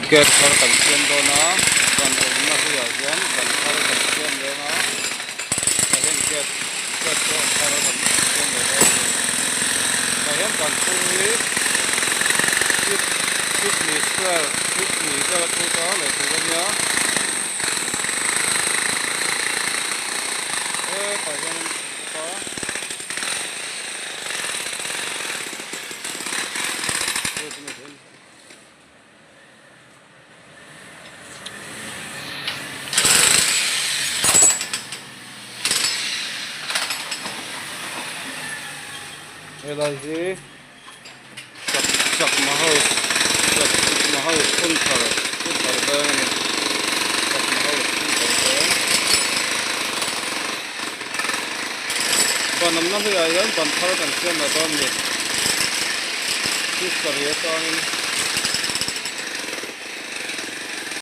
Gate thar kan siam dawn a, ban awmna hluiah hian ban thar kan siam reng a, tah hian gate gate pawh a thar kan siam leh dawn a ni. Tah hian ban chhung hi feet feet hnih square feet hnih vel a chhut a leh tur a nia. Hetah hian an chhuk a. Helai hi chak chakma house chakma house hunthar hunthar veng a ni chakma house hunthar veng ban awmna hnuaiah hian ban thar kan siam leh dawn a ni feet pariat atangin.